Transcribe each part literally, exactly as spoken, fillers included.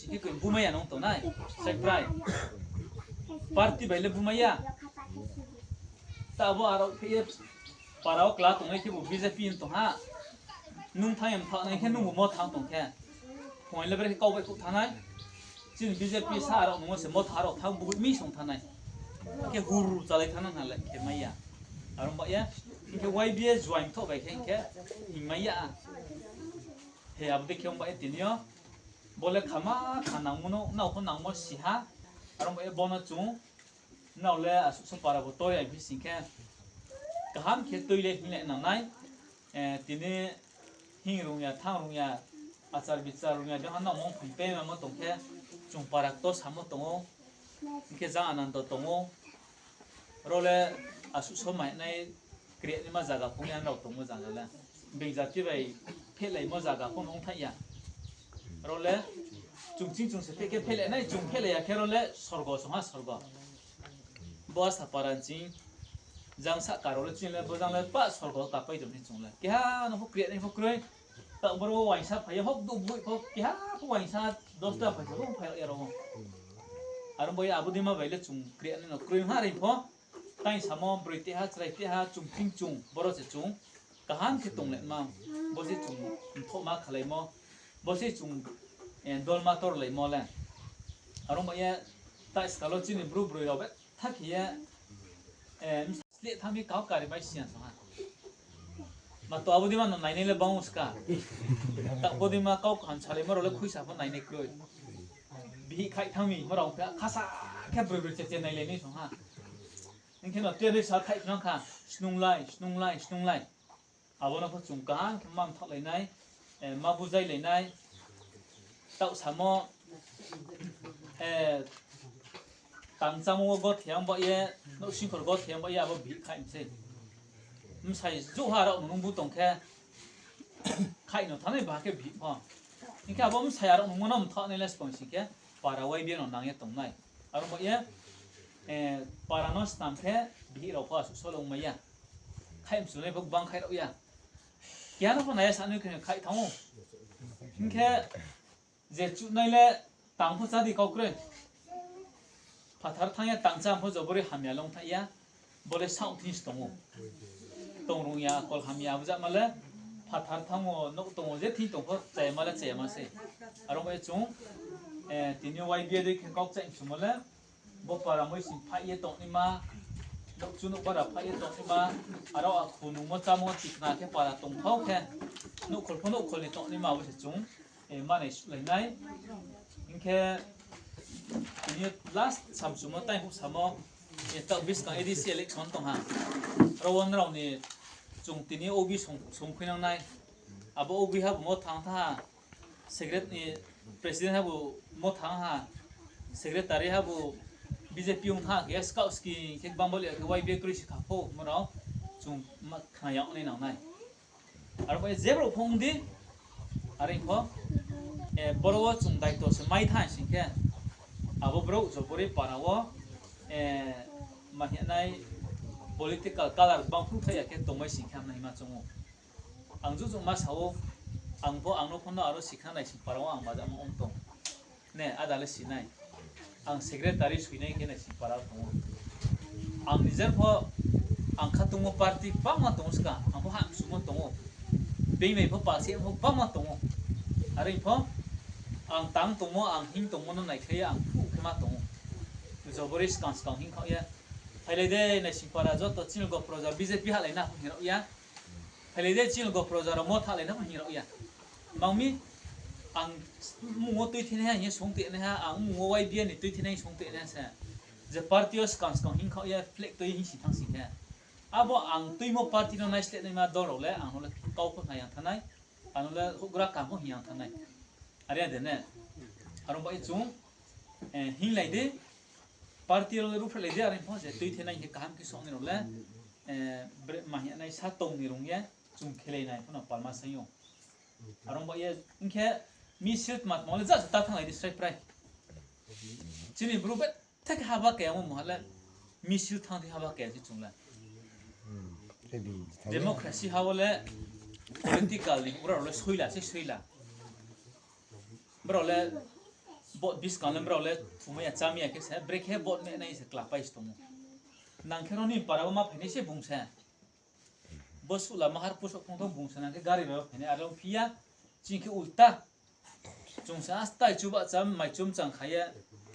Khe koi bumai ya nung tongnai, srai prai. Party bai le bumai ya. Ta abo aro khe ye para wo kla tongnai khe bo B J P hing tong ha. Nung thanng ye mthaoh nai khe nung bo mo thanng tong khe. Phung le bere khe kau bai khouh thanng nai. Chini B J P sa aro nung se mo thanng aro thanng bo mi song thanng nai. Khe hur chalai thanng nang ha le khe mai ya. Aro ba ye, hing khe Y B A join thoh bai khe hing khe hing mai ya. He abo dei khe ong ba ye tini yo. Bo le khama kha nangmo no, nrao pho nangmo si ha. Aro ba ye bo no chung, nrao le asuh so para bo toi ai phi sing khe. Kaham khe toi le hing le nang nai. Eh, tini hing rung ya, thanng rung ya, achar bichar rung ya, jang ha nrao mong phaing pe ma mo tong khe, chung para kto samo tong ou, hing khe jang anando tong ou. Ro le asuh so mai nai kre naima zaga phung ya nrao tongmo zaga le. Being jati bai phehlaimo zaga phung ong thai ya. Ro le chung ching chung se phe khe phehlai nai, chung phehlai ya khe ro le sorgo song ha sorgo. Bo asa para ching jang sahka ro le ching le bo jang le pa sorgo kapai tong ni chung le. Keha no pho kre nai pho kroi. Ta boro wo uaingsa phai ye hok du boi pho keha pho uaingsa dosta phai sa bo phai ya ro. Aro bo ye abo dei ma bai le chung kre nai no kroi ha rei pho. Tai samo broi teha, chrai teha, chung ching chung, boro se chung kaham khe tong le ma, bo se chung mthohma khalaimo, bo se chung, eh, dolma torlaimo le. Aro ba ye, ta skal wo chini bru broi rao betha khe ye, eh, sleh thanng mi kau kari bai siya song ha. Ma to abo dei ma no nainai le bang ska. Ta abo dei ma kau kaham salaimo rao le khuisa pho nainai kroi. Bihih khaih thanng mi, mo rao khe khasa khe broi broi cheche nailai nai song ha. Hing khe no tei roi sa khaih phnang kha, snunglai, snunglai, snunglai. Abo no pho chung kaham khe ma mthaohlai nai, eh, ma bujailai nai. Taoh samo, eh, tang chámo wo gothe yang ba ye, nouhsingkhor gothe yang ba ye, abo bihih khaih mi sei. Bsai jouh ha rao nung bu tong khe, khaih no thanng nai ba khe bihih pho. Hing khe abo bsai aro nungmo no mthaoh nai le spong sing khe, para Y B A no nang ye tong nai. Aro ba ye, eh, para no snam khe bihih rao pho asuh so le ongmai ya. Khaih mchu nai pho gbang khaih rao ya. Keha no pho nai ya sa nai khe khaih thanng ou. Hing khe je chuhnai le tang pho chá di kau kroi. Phathar thanng ya tang chá pho jobori hamya le ong thaih ya. Bo le saoh thing se tong ou. Tong rung ya, kol hamya, abo jama le phathar thanng o, nouh tong o, je thing tong pho chayama le chayama se. Aro ba ye chung, eh, tini Y B A dei khe kau kchaih mchumo le, bo para moi sing phaih ye tongnaima, nouhchu nouhbara phaih ye tongnaima, aro akhu nungmo chámo tikna khe para tongthao khe, nouhkhol pho nouhkhol ni tongnaima abo se chung, eh, manai suhlai nai. Hing khe, tini last samchumo tai houh samo, eh, taoh buskang A D C election tong ha. Aro wo nrao ni chung tini O B song, songkhuinang nai. Abo O B ha bo mo thanng tha ha. Secret-, eh, president ha bo mo thanng ha. Secretary ha bo B J P ong tha khe scout ski khe gbang bali khe Y B A kroi si kha pho mo rao chung ma khna yag nai nang nai. Aro ba ye je brouh pho ong di, are pho, eh, boro wo chung daito se mai tha sing khe, abo brouh jobori para wo, eh, ma hing nai political color bang phruh thai ya khe tongmai sing khe hamnai hima choung ou. Ang jugjugma sa ou, ang pho ang no pho no aro sikhna naising para wo ang bajamo ong tong. Ne, ada le si nai. Ang secretary soi nai khe naising para wo tong ou. Ang nijer pho, ang khatungmo party bangma tong ou ska, ang pho hahmchumo tong ou. Being bai pho palse pho bangma tong ou. Are pho, ang tang tongmo, ang hing tongmo no naikhlai ye ang phuh khe ma tong ou. Jobori skang skang hing khaoh ye. Phailai de naising para joto chini logo proja B J P hahlai na hing rao ya. Phailai de chini logo proja rao mo thahlai na hing rao ya. Mang mi, ang mmung wo tuithenaiha hing ye song tuinaiha, ang mmung wo Y B A ni tuithenai hing song tuinaiha se. Je party yo skang skang hing khaoh ye flag tui hing si thanng sing khe. Abo ang tuimo party no naisleh naima dol rao le, ang no le kau pho hing yang thanng nai, ang no le houhgra kaham pho hing yang thanng nai. Are ya de ne? Aro ba ye chung, eh, hinglai di, party rao le ruhphreh lai di, are pho je tuithenai hing khe kaham khe song nai rao le, eh, bre-, ma hing nai sa tong ni rung ye, chung khelai nai pho no palma saing ou. Aro ba ye, hing khe misil tma tma le just ta thannglai di srai prai. Chini bru betha khe haba kaya mo mungha le misil thanng di haba kaya se chung le. Democracy ha wo le political ni ura rao le soila se soila. Brao le Vote buskang le brao le thumai ya chámai ya khe se, brekhe vote me nai se klapai se tong ou. Nang khe ro ni para wo ma phainai se bung se. Bo suh lama har pusoh phung thang bung se nang khe gari bai wo phainai, aro phi ya, chini khe ulta. Chung se astai chuba cham, mai chum chang kha ye,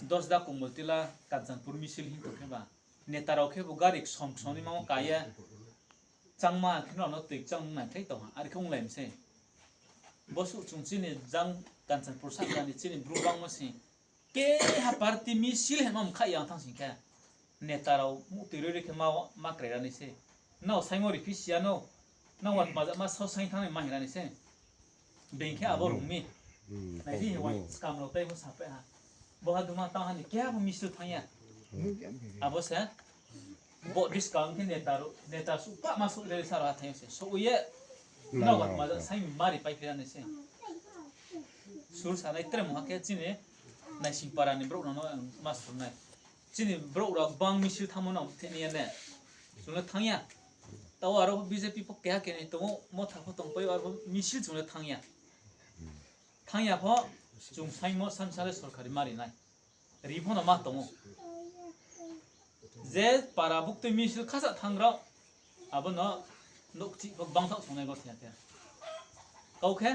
Dosda, Komoltila, Kanchanpur misil hing tong khe ba. Neta rao khe bo gari ksom ksom ni ma wo ka ye, changma khe no no tui chang nai khlai tong ha, are khe onglai mi se. Bo suh chung chini jang Kanchanpur sahka ni chini Bru bangmo sing. Keha party misil hema mkha yang thang sing khe. Neta rao muhtui roi roi khe ma, ma krai ra nai se. Nrao saingmo riphi si ya no. Nrao watmaja ma sao saing thang nai ma hing ra nai se. Being khe abo rung mi. Nai di, wa skam rao tei pho sapai ha. Bo ha duma tang ha ni keha pho misil thang ya. Abo se. Bo buskang khe neta rao, neta suh pah ma suh rele sa rao ha thang se. Suh ye. Nrao watmaja saing ma ripai phi ra nai se. Sur sanai tre mungha khe chini Naisingpara ni brouh rao no ang ma sur nai. Chini brouh rao gbang misil thanngmo no thik ni ya ne. Chung le thanng ya. Tao aro BJP pho keha kenai tong ou, Motha pho tongpai ou, aro misil chung le thanng ya. Thanng ya pho, chung saingmo sansa le sorkari ma ri nai. Ri pho no ma tong ou. Je para buktui misil khasa thanng rao, abo no nouhkchih pho gbang thaoh songnai bo thing ya khe. Kau khe,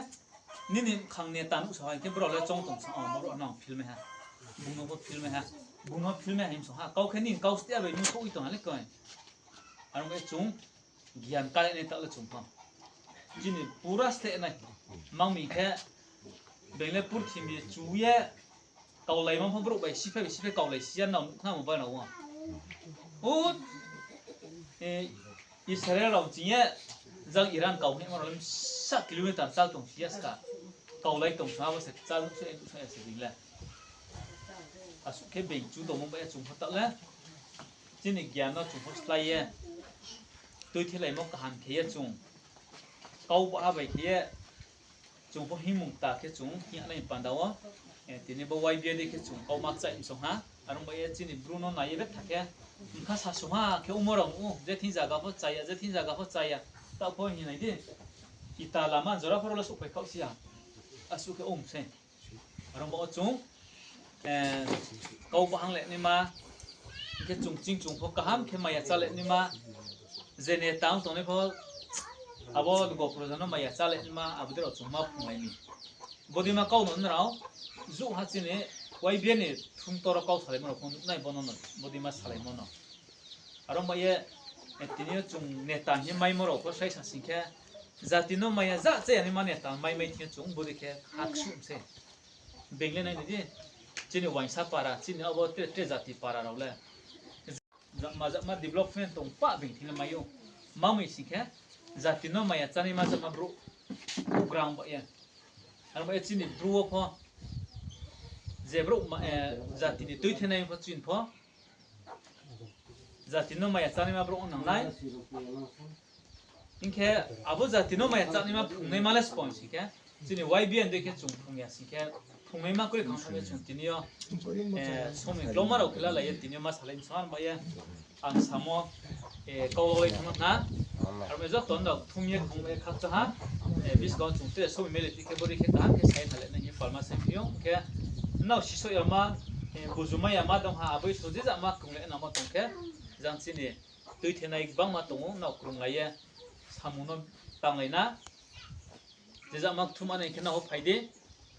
nini bkhang neta nuhsao hai khe brao le choung tong sa, o, brao no ang philmai ha. Bung no pho philmai ha. Bung no philmai ha hing song ha. Kau khe nini kau stia bai nung souh ye tong ha le koi. Aro khe chung, Gian kale nai taoh le chung pho. Chini pura steh nai. Mang mi khe, being le purthimbi chu ye, kaulaimo pho brouh bai siphai bai siphai kaulai si ya nrao nuh khna mobile rao wo. O, Israel rao ching ye, jang Iran kau hnaimo rao le sa kilometer chal tong si ya ska. Kaulai tong sa abo se chal nuhsao ya nuhsao ya se being le. Asuh khe being chu tongmo bai ye chung pho taoh le. Chini gian no chung pho slái ye, tuithelaimo kaham khe ye chung, kau baha bai khe ye, chung pho hingmung kta khe chung hing ya nai panda wo, eh, tini bo YBA dei khe chung kau ma kchaih msong ha, are ong bai ye chini Bru no nai ye betha khe, bkha sasung ha khe ongmo rao nuh ou, je thing zaga pho chaya, je thing zaga pho chaya, taoh pho hing nai di, ita lama jora pho rao le souhphai khaoh si ya, asuh khe ong sei. Aro bo chung, eh, kau bahang le naima, hing khe chung ching chung pho kaham khe maya chá le naima, je neta ong tongnai pho, abo goproja no maya chá le naima, abo dei rao chung ma phrunglai mi. Bodei ma kau no nrao, jouh ha chini, YBA ni thung toro kau salaimo rao pho nuh nai bo no no, bodei ma salaimo no. Aro bai ye, eh, tini yo chung neta hing ye maimo rao pho saisa sing khe, jati no maya ja chaya naima neta maimai thing yo chung bodei khe ha ksuh sei. Being le nai nai di, chini uaingsa para, chini abo tre, tre jati para rao le. Jakma jakma development tong pah being thing le mai ou. Ma mi sing khe, jati no maya chánaima jakma brouh, brouh grang bai ye. Aro bai ye chini Bru wo pho, je brouh ma, eh, jati ni tuithenai pho chini pho, jati no maya chánaima brouh ong nang nai. Hing khe abo jati no maya chánaima phrungnaima le sbo sing khe, chini YBA dei khe chung phrung ya sing khe, phrungnaima kroi khang thanng ye chung tini yo, eh, somoi kloma rao khe lalai ye tini yo ma salai msong bai ye. Ang samo, eh, kau lai thang na. Aro bai joto no thum ye khong ye khakchang ha. Eh, buskang chung tre somoi mele ti khe bodei khe kaham khe sai tha le nai hing ye palma sai phi ou. Khe nrao sisoh yama, eh, bujumai yama dong ha, aboi so je jama krung le nangmo tong khe, jang chini tuithenai gbangma tong ou, nrao krunglai ye samung no tanglai na. Je jama kthuma nai khe nrao phai di.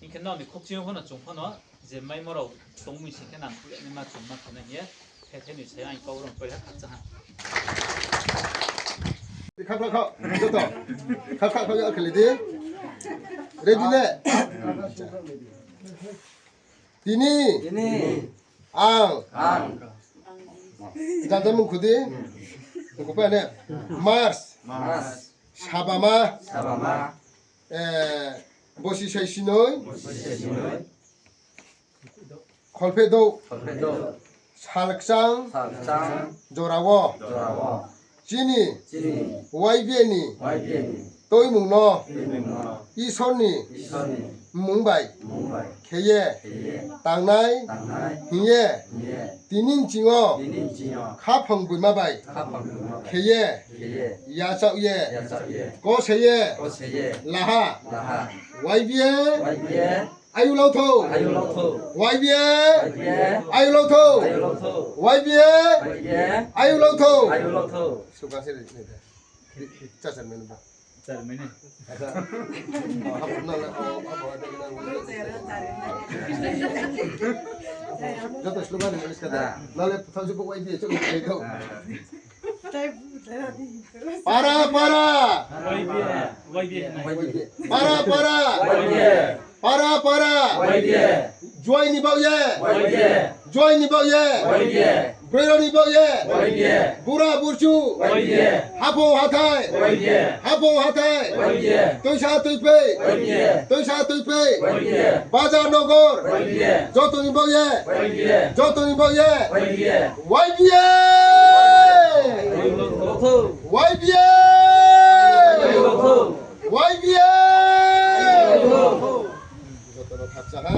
Hing khe nrao ni khokching yo pho no chung pho no, je maimo rao tong mi sing khe nang khuh le naima chung ma khe nai hing ye, the the ni sai ang kau rao pai ha khakchang ha. Kha kha kha, joto. Kha kha kha, ya khe le di. Ready le? Tini. Tini. Ang. Ang. Jang jang mung khu di. Mung khu pa ne. March. March. Sabama. Sabama. Eh, bosi sai sinoi. Bosi sai sinoi. Kholphedouh. Kholphedouh. Salkchang. Salkchang. Jorao. Jorao. Chini. Chini. YBA ni. YBA ni. Tuimung no. Tuimung no. Isor ni. Isor ni. Mmung bai. Mmung bai. Khe ye. Khe ye. Tangnai. Tangnai. Hing ye. Hing ye. Tini nching yo. Tini nching yo. Khaphang boima bai. Khaphang boima bai. Khe ye. Khe ye. Yachaoh ye. Yachaoh ye. Kose ye. Kose ye. Laha. Laha. YBA. YBA. Ayuh Lauthou. Ayuh Lauthou. Y B A. Y B A. Ayuh Lauthou. Ayuh Lauthou. Y B A. Y B A. Ayuh Lauthou. Ayuh Lauthou. Suka se ni de. Chairman ba. Chairman ni. Acha. Oh, habo na le, oh, habo na le. Joto slogan ni list ka da. Na le thang se bo Y B A chok ni ko. Para, para. Y B A, Y B A. Para, para. Y B A. Para, para. Y B A. Juai ni baoh ye. Y B A. Juai ni baoh ye. Y B A. Broi rao ni baoh ye. Y B A. Bura burchu. Y B A. Haphung hathai. Y B A. Haphung hathai. Y B A. Tuisa tuipei. Y B A. Tuisa tuipei. Y B A. Bazar nogor. Y B A. Joto ni baoh ye. Y B A. Joto ni baoh ye. Y B A. Y B A! Y B A! Y B A! Joto no khakcha ha.